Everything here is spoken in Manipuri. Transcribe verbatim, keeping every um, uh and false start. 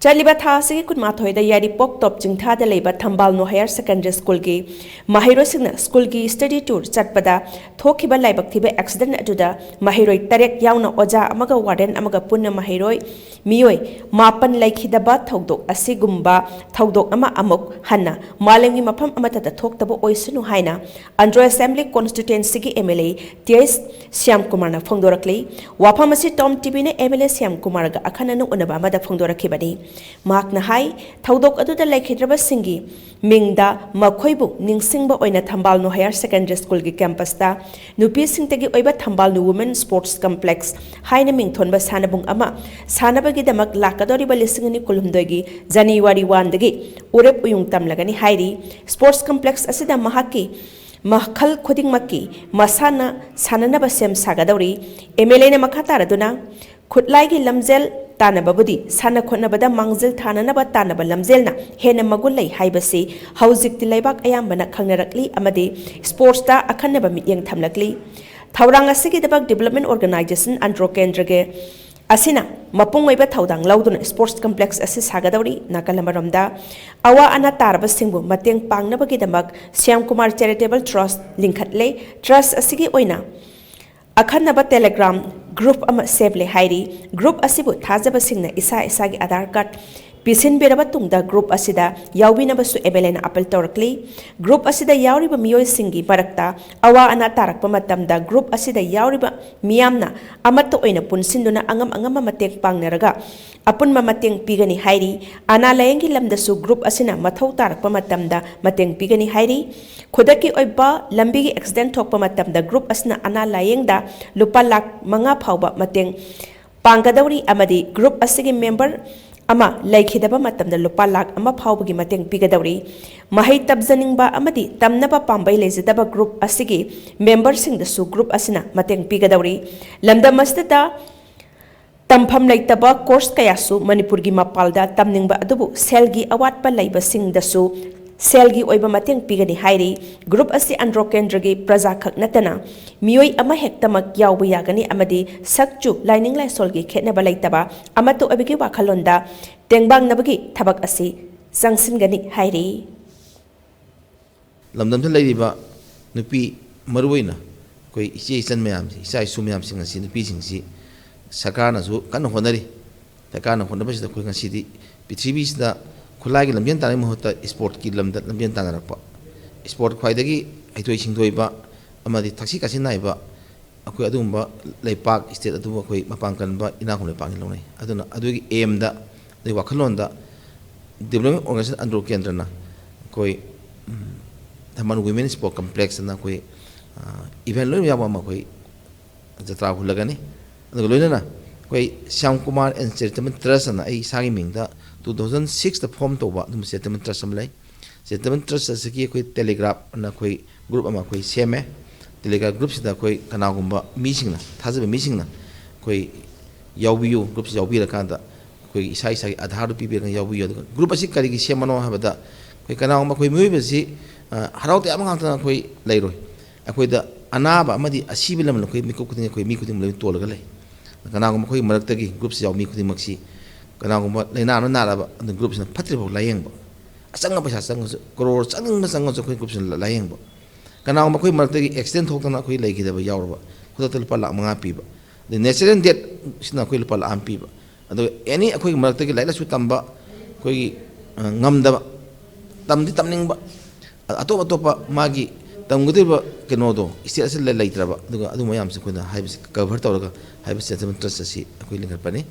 ꯆꯠꯂꯤꯕ ꯊꯥ ꯑꯁꯤꯒꯤ ꯀꯨꯟꯃꯥꯊꯣꯏꯗ ꯌꯥꯏꯔꯤꯄꯣꯛ ꯇꯣꯞ ꯆꯤꯡꯊꯥꯗ ꯂꯩꯕ ꯊꯝꯕꯥꯜꯅꯨ ꯍꯥꯌꯔ ꯁꯦꯀꯦꯟꯗꯔꯤ ꯁ꯭ꯀꯨꯜꯒꯤ ꯃꯍꯩꯔꯣꯏꯁꯤꯡꯅ ꯁ꯭ꯀꯨꯜꯒꯤ ꯁ꯭ꯇꯗꯤ ꯇꯨꯔ ꯆꯠꯄꯗ ꯊꯣꯛꯈꯤꯕ ꯂꯥꯏꯕꯛ ꯊꯤꯕ ꯑꯦꯛꯁꯤꯗꯦꯟ ꯑꯗꯨꯗ ꯃꯍꯩꯔꯣꯏ ꯇꯔꯦꯠ ꯌꯥꯎꯅ ꯑꯣꯖꯥ ꯑꯃꯒ ꯋꯥꯔꯗꯦꯟ ꯑꯃꯒ ꯄꯨꯟꯅ ꯃꯍꯩꯔꯣꯏ ꯃꯤꯑꯣꯏ ꯃꯥꯄꯟ ꯂꯩꯈꯤꯗꯕ ꯊꯧꯗꯣꯛ ꯑꯁꯤꯒꯨꯝꯕ ꯊꯧꯗꯣꯛ ꯑꯃ ꯑꯃꯨꯛ ꯍꯟꯅ ꯃꯥꯂꯦꯝꯒꯤ ꯃꯐꯝ ꯑꯃꯠꯇꯗ ꯊꯣꯛꯇꯕ ꯑꯣꯏꯁꯅꯨ ꯍꯥꯏꯅ ꯑꯟꯗ꯭ꯔꯣ ꯑꯦꯁꯦꯝꯕ꯭ꯂꯤ ꯀꯣꯟꯁꯇꯤꯇ꯭ꯋꯦꯟꯁꯤꯒꯤ M L A T H ꯁ꯭ꯌꯥꯝꯀꯨꯃꯥꯔꯅ ꯐꯣꯡꯗꯣꯔꯛꯂꯤ꯫ ꯋꯥꯐꯝ ꯑꯁꯤ ꯇꯣꯝ ꯇꯤꯚꯤꯅ ꯑꯦꯝ ꯑꯦꯜ ꯑꯦ ꯁ꯭ꯌꯥꯝꯀꯨꯃꯥꯔꯒ ꯑꯈꯟꯅꯅ ꯎꯅꯕ ꯑꯃꯗ ꯐꯣꯡꯗꯣꯔꯛꯈꯤꯕꯅꯤ꯫ ꯃꯍꯥꯛꯅ ꯍꯥꯏ, ꯊꯧꯗꯣꯛ ꯑꯗꯨꯗ ꯂꯩꯈꯤꯗ꯭ꯔꯕꯁꯤꯡꯒꯤ ꯃꯤꯡꯗ ꯃꯈꯣꯏꯕꯨ ꯅꯤꯡꯁꯤꯡꯕ ꯑꯣꯏꯅ ꯊꯝꯕꯥꯜꯅꯨ ꯍꯥꯌꯔ ꯁꯦꯀꯦꯟꯗꯔꯤ ꯁ꯭ꯀꯨꯜꯒꯤ ꯀꯦꯝꯄꯁꯇ ꯅꯨꯄꯤꯁꯤꯡꯇꯒꯤ ꯑꯣꯏꯕ ꯊꯝꯕꯥꯜꯅꯨ ꯋꯨꯃꯦꯟ ꯁ꯭ꯄꯣꯔꯠꯁ ꯀꯝꯄ꯭ꯂꯦꯛꯁ ꯍꯥꯏꯅ ꯃꯤꯡꯊꯣꯟꯕ ꯁꯥꯟꯅꯕꯨꯡ ꯑꯃ ꯁꯥꯟꯅꯕꯒꯤꯗꯃꯛ ꯂꯥꯛꯀꯗꯧꯔꯤꯕ ꯂꯤꯁꯤꯡ ꯑꯅꯤ ꯀꯨꯟꯍꯨꯝꯗꯣꯏꯒꯤ ꯖꯅꯋꯥꯔꯤ ꯋꯥꯟꯗꯒꯤ ꯎꯔꯦꯞ ꯎꯌꯨꯡ ꯇꯝꯂꯒꯅꯤ ꯍꯥꯏꯔꯤ꯫ ꯁ꯭ꯄꯣꯔꯠꯁ ꯀꯝꯄ꯭ꯂꯦꯛꯁ ꯑꯁꯤꯗ ꯃꯍꯥꯛꯀꯤ ꯃꯈꯜ ꯈꯨꯗꯤꯡꯃꯛꯀꯤ ꯃꯁꯥꯟꯅ ꯁꯥꯟꯅꯅꯕ ꯁꯦꯝ ꯁꯥꯒꯗꯧꯔꯤ꯫ ꯑꯦꯝ ꯑꯦꯜ ꯑꯦꯅ ꯃꯈꯥ ꯇꯥꯔꯗꯨꯅ, ꯈꯨꯠꯂꯥꯏꯒꯤ ꯂꯝꯖꯦꯜ ꯇꯥꯟꯅꯕꯕꯨꯗꯤ ꯁꯥꯟꯅ ꯈꯣꯠꯅꯕꯗ ꯃꯥꯡꯖꯤꯜ ꯊꯥꯅꯅꯕ ꯇꯥꯟꯅꯕ ꯂꯝꯖꯦꯜꯅ ꯍꯦꯟꯅ ꯃꯒꯨꯟ ꯂꯩ ꯍꯥꯏꯕꯁꯤ ꯍꯧꯖꯤꯛꯇꯤ ꯂꯩꯕꯥꯛ ꯑꯌꯥꯝꯕꯅ ꯈꯪꯅꯔꯛꯂꯤ ꯑꯃꯗꯤ ꯁ꯭ꯄꯣꯔꯠꯁꯇ ꯑꯈꯟꯅꯕ ꯃꯤꯠꯌꯦꯡ ꯊꯝꯂꯛꯂꯤ꯫ ꯊꯧꯔꯥꯡ ꯑꯁꯤꯒꯤꯗꯃꯛ ꯗꯤꯕꯦꯂꯞꯃꯦꯟ ꯑꯣꯔꯒꯅꯥꯏꯖꯦꯁꯟ ꯑꯟꯗ꯭ꯔꯣ ꯀꯦꯟꯗ꯭ꯔꯒꯤ ꯑꯁꯤꯅ ꯃꯄꯨꯡ ꯑꯣꯏꯕ ꯊꯧꯗꯥꯡ ꯂꯧꯗꯨꯅ ꯁ꯭ꯄꯣꯔꯠꯁ ꯀꯝꯄ꯭ꯂꯦꯛꯁ ꯑꯁꯤ ꯁꯥꯒꯗꯧꯔꯤ꯫ ꯅꯥꯀꯜ ꯑꯃꯔꯣꯝꯗ, ꯑꯋꯥ ꯑꯅꯥ ꯇꯥꯔꯕꯁꯤꯡꯕꯨ ꯃꯇꯦꯡ ꯄꯥꯡꯅꯕꯒꯤꯗꯃꯛ ꯁ꯭ꯌꯥꯝꯀꯨꯃꯥꯔ ꯆꯦꯔꯤꯇꯦꯕꯜ ꯇ꯭ꯔꯁꯠ ꯂꯤꯡꯈꯠꯂꯦ꯫ ꯇ꯭ꯔꯁꯠ ꯑꯁꯤꯒꯤ ꯑꯣꯏꯅ ꯑꯈꯟꯅꯕ ꯇꯦꯂꯦꯒ꯭ꯔꯥꯝ ꯒ꯭ꯔꯨꯞ ꯑꯃ ꯁꯦꯝꯂꯦ ꯍꯥꯏꯔꯤ꯫ ꯒ꯭ꯔꯨꯞ ꯑꯁꯤꯕꯨ ꯊꯥꯖꯕꯁꯤꯡꯅ ꯏꯁꯥ ꯏꯁꯥꯒꯤ ꯑꯙꯥꯔ ꯀꯥꯔꯗ ꯄꯤꯁꯤꯟꯕꯤꯔꯕ ꯇꯨꯡꯗ ꯒ꯭ꯔꯨꯞ ꯑꯁꯤꯗ ꯌꯥꯎꯕꯤꯅꯕꯁꯨ ꯑꯦꯝ ꯑꯦꯜ ꯑꯦꯅ ꯑꯄꯤꯜ ꯇꯧꯔꯛꯂꯤ꯫ ꯒ꯭ꯔꯨꯞ ꯑꯁꯤꯗ ꯌꯥꯎꯔꯤꯕ ꯃꯤꯑꯣꯏꯁꯤꯡꯒꯤ ꯃꯔꯛꯇ ꯑꯋꯥ ꯑꯅꯥ ꯇꯥꯔꯛꯄ ꯃꯇꯝꯗ ꯒ꯭ꯔꯨꯞ ꯑꯁꯤꯗ ꯌꯥꯎꯔꯤꯕ ꯃꯤꯌꯥꯝꯅ ꯑꯃꯠꯇ ꯑꯣꯏꯅ ꯄꯨꯟꯁꯤꯟꯗꯨꯅ ꯑꯉꯝ ꯑꯉꯝꯕ ꯃꯇꯦꯡ ꯄꯥꯡꯅꯔꯒ ꯑꯄꯨꯟꯕ ꯃꯇꯦꯡ ꯄꯤꯒꯅꯤ ꯍꯥꯏꯔꯤ꯫ ꯑꯅꯥ ꯂꯥꯌꯦꯡꯒꯤ ꯂꯝꯗꯁꯨ ꯒ꯭ꯔꯨꯞ ꯑꯁꯤꯅ ꯃꯊꯧ ꯇꯥꯔꯛꯄ ꯃꯇꯝꯗ ꯃꯇꯦꯡ ꯄꯤꯒꯅꯤ ꯍꯥꯏꯔꯤ꯫ ꯈꯨꯗꯛꯀꯤ ꯑꯣꯏꯕ ꯂꯝꯕꯤꯒꯤ ꯑꯦꯛꯁꯤꯗꯦꯟ ꯊꯣꯛꯄ ꯃꯇꯝꯗ ꯒ꯭ꯔꯨꯞ ꯑꯁꯤꯅ ꯑꯅꯥ ꯂꯥꯌꯦꯡꯗ ꯂꯨꯄꯥ ꯂꯥꯈ ꯃꯉꯥ ꯐꯥꯎꯕ ꯃꯇꯦꯡ ꯄꯥꯡꯒꯗꯧꯔꯤ ꯑꯃꯗꯤ ꯒ꯭ꯔꯨꯞ ꯑꯁꯤꯒꯤ ꯃꯦꯝꯕꯔ ꯑꯃ ꯂꯩꯈꯤꯗꯕ ꯃꯇꯝꯗ ꯂꯨꯄꯥ ꯂꯥꯈ ꯑꯃ ꯐꯥꯎꯕꯒꯤ ꯃꯇꯦꯡ ꯄꯤꯒꯗꯧꯔꯤ꯫ ꯃꯍꯩ ꯇꯝꯖꯅꯤꯡꯕ ꯑꯃꯗꯤ ꯇꯝꯅꯕ ꯄꯥꯝꯕꯩ ꯂꯩꯖꯗꯕ ꯒ꯭ꯔꯨꯞ ꯑꯁꯤꯒꯤ ꯃꯦꯝꯕꯔꯁꯤꯡꯗꯁꯨ ꯒ꯭ꯔꯨꯞ ꯑꯁꯤꯅ ꯃꯇꯦꯡ ꯄꯤꯒꯗꯧꯔꯤ꯫ ꯂꯝꯗꯝ ꯑꯁꯤꯗ ꯇꯝꯐꯝ ꯂꯩꯇꯕ ꯀꯣꯔꯁ ꯀꯌꯥꯁꯨ ꯃꯅꯤꯄꯨꯔꯒꯤ ꯃꯄꯥꯜꯗ ꯇꯝꯅꯤꯡꯕ ꯑꯗꯨꯕꯨ ꯁꯦꯜꯒꯤ ꯑꯋꯥꯠꯄ ꯂꯩꯕꯁꯤꯡꯗꯁꯨ ꯁꯦꯜꯒꯤ ꯑꯣꯏꯕ ꯃꯇꯦꯡ ꯄꯤꯒꯅꯤ ꯍꯥꯏꯔꯤ꯫ ꯒ꯭ꯔꯨꯞ ꯑꯁꯤ ꯑꯟꯗ꯭ꯔꯣ ꯀꯦꯟꯗ꯭ꯔꯒꯤ ꯄ꯭ꯔꯖꯥꯈꯛ ꯅꯠꯇꯅ ꯃꯤꯑꯣꯏ ꯑꯃꯍꯦꯛꯇꯃꯛ ꯌꯥꯎꯕ ꯌꯥꯒꯅꯤ ꯑꯃꯗꯤ ꯁꯛꯆꯨ, ꯂꯥꯏꯅꯤꯡ ꯂꯥꯏꯁꯣꯜꯒꯤ ꯈꯦꯠꯅꯕ ꯂꯩꯇꯕ ꯑꯃꯠꯇ ꯑꯣꯏꯕꯒꯤ ꯋꯥꯈꯜꯂꯣꯟꯗ ꯇꯦꯡꯕꯥꯡꯅꯕꯒꯤ ꯊꯕꯛ ꯑꯁꯤ ꯆꯪꯁꯤꯟꯒꯅꯤ ꯍꯥꯏꯔꯤ꯫ ꯂꯝꯗꯝꯗ ꯂꯩꯔꯤꯕ ꯅꯨꯄꯤ, ꯃꯔꯨꯑꯣꯏꯅ ꯑꯩꯈꯣꯏ ꯏꯆꯦ ꯏꯆꯟ ꯃꯌꯥꯝꯁꯤ, ꯏꯆꯥ ꯏꯁꯨ ꯃꯌꯥꯝꯁꯤꯡ ꯑꯁꯤ, ꯅꯨꯄꯤꯁꯤꯡꯁꯤ ꯁꯔꯀꯥꯔꯅꯁꯨ ꯀꯟꯅ ꯍꯣꯠꯅꯔꯤ꯫ ꯁꯔꯀꯥꯔꯅ ꯍꯣꯠꯅꯕꯁꯤꯗ ꯑꯩꯈꯣꯏ ꯉꯁꯤꯗꯤ ꯄ꯭ꯔꯤꯊꯤꯕꯤꯁꯤꯗ ꯈꯨꯠꯂꯥꯏꯒꯤ ꯂꯝꯖꯦꯟ ꯇꯥꯟꯅꯕꯒꯤ ꯃꯍꯨꯠꯇ ꯏꯁꯄꯣꯔꯠꯀꯤ ꯂꯝꯗ ꯂꯝꯖꯦꯟ ꯇꯥꯟꯅꯔꯛꯄ, ꯏꯁꯄꯣꯔꯠ ꯈ꯭ꯋꯥꯏꯗꯒꯤ ꯍꯩꯊꯣꯏ ꯁꯤꯡꯊꯣꯏꯕ ꯑꯃꯗꯤ ꯊꯛꯁꯤ ꯈꯥꯁꯤ ꯅꯥꯏꯕ ꯑꯩꯈꯣꯏ ꯑꯗꯨꯒꯨꯝꯕ ꯂꯩꯄꯥꯛ, ꯁ꯭ꯇꯦꯠ ꯑꯗꯨꯕꯨ ꯑꯩꯈꯣꯏ ꯃꯄꯥꯡ ꯀꯟꯕ ꯏꯅꯥꯛ ꯈꯨꯟꯕ ꯂꯩꯄꯥꯛꯅꯤ ꯂꯧꯅꯩ꯫ ꯑꯗꯨꯅ ꯑꯗꯨꯒꯤ ꯑꯦꯝꯗ, ꯑꯗꯨꯒꯤ ꯋꯥꯈꯜꯂꯣꯟꯗ ꯗꯤꯕ꯭ꯂꯞꯃꯦꯟ ꯑꯣꯔꯒꯅꯥꯏꯖꯦꯁꯟ ꯑꯟꯗ꯭ꯔꯣ ꯀꯦꯟꯗ꯭ꯔꯅ ꯑꯩꯈꯣꯏ, ꯎꯝ, ꯊꯝꯕꯥꯜ ꯋꯤꯃꯦꯟ ꯁ꯭ꯄꯣꯔꯠ ꯀꯝꯄ꯭ꯂꯦꯛꯁ ꯑꯅ ꯑꯩꯈꯣꯏ, ꯑ, ꯏꯚꯦꯟ ꯂꯣꯏꯅ ꯌꯥꯎꯕ ꯑꯃ ꯑꯩꯈꯣꯏ ꯖꯇ꯭ꯔꯥ ꯍꯨꯜꯂꯒꯅꯤ꯫ ꯑꯗꯨꯒ ꯂꯣꯏꯅꯅ ꯑꯩꯈꯣꯏ ꯁ꯭ꯌꯥꯝ ꯀꯨꯃꯥꯔ ꯑꯦꯟ ꯆꯦꯔꯤꯇꯦꯕꯜ ꯇ꯭ꯔꯁ ꯑꯅ ꯑꯩ ꯏꯁꯥꯒꯤ ꯃꯤꯡꯗ two thousand six ꯇ ꯐꯣꯔꯝ ꯇꯧꯕ ꯑꯗꯨꯝꯕ ꯆꯦꯔꯤꯇꯦꯕꯜ ꯇ꯭ꯔꯁ ꯑꯃ ꯂꯩ꯫ ꯆꯦꯔꯤꯇꯦꯕꯜ ꯇ꯭ꯔꯁ ꯑꯁꯤꯒꯤ ꯑꯩꯈꯣꯏ ꯇꯦꯂꯤꯒ꯭ꯔꯥꯐ ꯑꯅ ꯑꯩꯈꯣꯏ ꯒ꯭ꯔꯨꯞ ꯑꯃ ꯑꯩꯈꯣꯏ ꯁꯦꯝꯃꯦ꯫ ꯇꯦꯂꯤꯒ꯭ꯔꯥꯐ ꯒ꯭ꯔꯨꯞꯁꯤꯗ ꯑꯩꯈꯣꯏ ꯀꯅꯥꯒꯨꯝꯕ ꯃꯤꯁꯤꯡꯅ, ꯊꯥꯖꯕ ꯃꯤꯁꯤꯡꯅ ꯑꯩꯈꯣꯏ ꯌꯥꯎꯕꯤꯌꯨ, ꯒ꯭ꯔꯨꯞꯁꯤ ꯌꯥꯎꯕꯤꯔꯀꯥꯟꯗ ꯑꯩꯈꯣꯏꯒꯤ ꯏꯁꯥ ꯏꯁꯥꯒꯤ ꯑꯥꯙꯥꯔꯗꯨ ꯄꯤꯕꯤꯔꯒ ꯌꯥꯎꯕꯤꯌꯨ꯫ ꯑꯗꯨꯒ ꯒ꯭ꯔꯨꯞ ꯑꯁꯤ ꯀꯔꯤꯒꯤ ꯁꯦꯝꯕꯅꯣ ꯍꯥꯏꯕꯗ, ꯑꯩꯈꯣꯏ ꯀꯅꯥꯒꯨꯝꯕ ꯑꯩꯈꯣꯏ ꯃꯤꯑꯣꯏꯕꯁꯤ, ꯑ, ꯍꯔꯥꯎ ꯇꯌꯥꯝꯕ ꯉꯥꯛꯇꯅ ꯑꯩꯈꯣꯏ ꯂꯩꯔꯣꯏ꯫ ꯑꯩꯈꯣꯏꯗ ꯑꯅꯥꯕ ꯑꯃꯗꯤ ꯑꯁꯤꯕ ꯂꯩꯔꯝꯂꯣꯏ꯫ ꯑꯩꯈꯣꯏ ꯃꯤꯀꯨꯞ ꯈꯨꯗꯤꯡꯒꯤ ꯑꯩꯈꯣꯏ ꯃꯤ ꯈꯨꯗꯤꯡꯃꯛ ꯂꯣꯏꯅ ꯇꯣꯜꯂꯒ ꯂꯩ꯫ ꯀꯅꯥꯒꯨꯝꯕ ꯑꯩꯈꯣꯏꯒꯤ ꯃꯔꯛꯇꯒꯤ ꯒ꯭ꯔꯨꯞꯁꯤ ꯌꯥꯎꯕ ꯃꯤ ꯈꯨꯗꯤꯡꯃꯛꯁꯤ ꯀꯅꯥꯒꯨꯝꯕ ꯂꯥꯏꯅꯥ ꯑꯃ ꯅꯥꯔꯕ, ꯑꯗꯨ ꯒ꯭ꯔꯨꯞꯁꯤꯅ ꯐꯠꯇ꯭ꯔꯤꯐꯥꯎ ꯂꯥꯌꯦꯡꯕ, ꯑꯆꯪꯕ ꯄꯩꯁꯥ ꯆꯪꯉꯁꯨ, ꯀꯔꯣꯔ ꯆꯪꯅꯤꯡꯕ ꯆꯪꯉꯁꯨ ꯑꯩꯈꯣꯏ ꯒ꯭ꯔꯨꯞꯁꯤꯅ ꯂꯥꯌꯦꯡꯕ꯫ ꯀꯅꯥꯒꯨꯝꯕ ꯑꯩꯈꯣꯏ ꯃꯔꯛꯇꯒꯤ ꯑꯦꯛꯁꯤꯗꯦꯟ ꯊꯣꯛꯇꯅ ꯑꯩꯈꯣꯏ ꯂꯩꯈꯤꯗꯕ ꯌꯥꯎꯔꯕ, ꯈꯨꯗꯛꯇ ꯂꯨꯄꯥ ꯂꯥꯈ ꯃꯉꯥ ꯄꯤꯕ꯫ ꯑꯗꯩ natural death ꯁꯤꯅ ꯑꯩꯈꯣꯏ ꯂꯨꯄꯥ ꯂꯥꯈ ꯑꯃ ꯄꯤꯕ꯫ ꯑꯗꯨꯒ ꯑꯦꯅꯤ ꯑꯩꯈꯣꯏꯒꯤ ꯃꯔꯛꯇꯒꯤ ꯂꯥꯏꯔꯤꯛ ꯂꯥꯏꯁꯨ ꯇꯝꯕ ꯑꯩꯈꯣꯏꯒꯤ, ꯑ, ꯉꯝꯗꯕ, ꯇꯝꯗꯤ ꯇꯝꯅꯤꯡꯕ, ꯑ-, ꯑꯇꯣꯞ ꯑꯇꯣꯞꯄ ꯃꯥꯒꯤ ꯇꯝꯒꯗꯧꯔꯤꯕ ꯀꯩꯅꯣꯗꯣ ꯁ꯭ꯇꯦꯠ ꯑꯁꯤꯗ ꯂꯩꯇ꯭ꯔꯕ, ꯑꯗꯨꯒ ꯑꯗꯨ ꯃꯌꯥꯝꯁꯦ ꯑꯩꯈꯣꯏꯅ ꯍꯥꯏꯕꯁꯤ ꯀꯚꯔ ꯇꯧꯔꯒ ꯍꯥꯏꯕ ꯆꯦꯔꯤꯇꯦꯕꯜ ꯇ꯭ꯔꯁ ꯑꯁꯤ ꯑꯩꯈꯣꯏ ꯂꯤꯡꯈꯠꯄꯅꯤ꯫